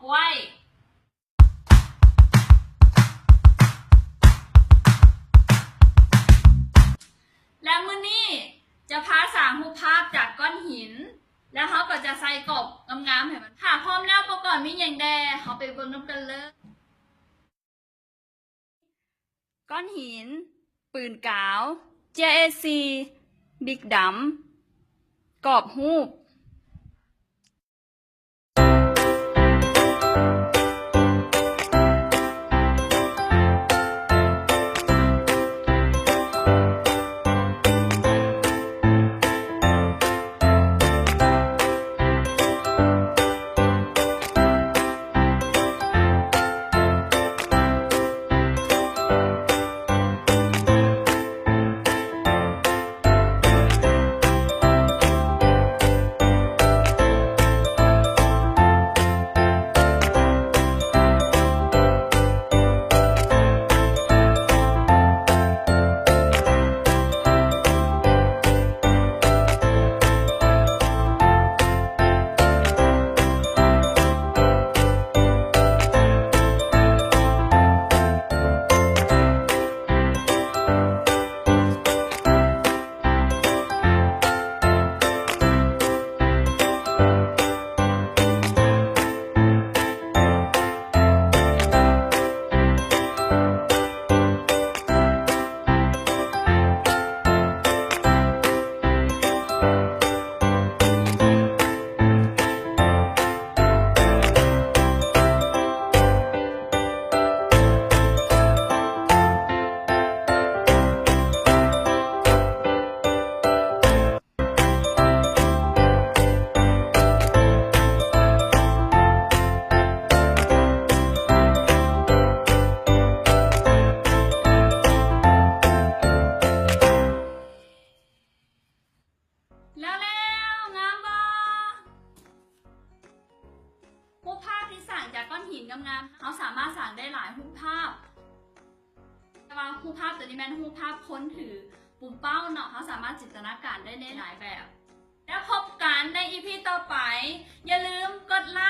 ໄວ້ ແລະ ມື້ນີ້ຈະພາສ້າງຮູບພາບຈາກກ້ອນຫີນ ແລ້ວເຮົາກໍຈະໃສ່ກອບງາມໆໃຫ້ມັນ. ຖ້າພ້ອມແລ້ວ ອຸປະກອນມີຫຍັງແດ່? ເຮົາໄປເບິ່ງນຳກັນເລີຍ. ກ້ອນຫີນ, ປືນກາວ, ເຈ້ຍເອສີ່, ບິກດຳ, ກອບຮູບ. ແລ້ວໆ ງາມບໍ່? ຮູບພາບທີ່ສ້າງຈາກກ້ອນຫີນງາມໆ ເຮົາສາມາດສ້າງໄດ້ຫຼາຍຮູບພາບ. ແຕ່ວ່າຮູບພາບໂຕນີ້ແມ່ນຮູບພາບຄົນຖືປຸມເປົ້າເນາະ, ເຮົາສາມາດຈິນຕະນາການໄດ້ໃນຫຼາຍແບບ. ແລ້ວພົບກັນໃນອີພີຕໍ່ໄປ, ຢ່າລືມກົດໄລ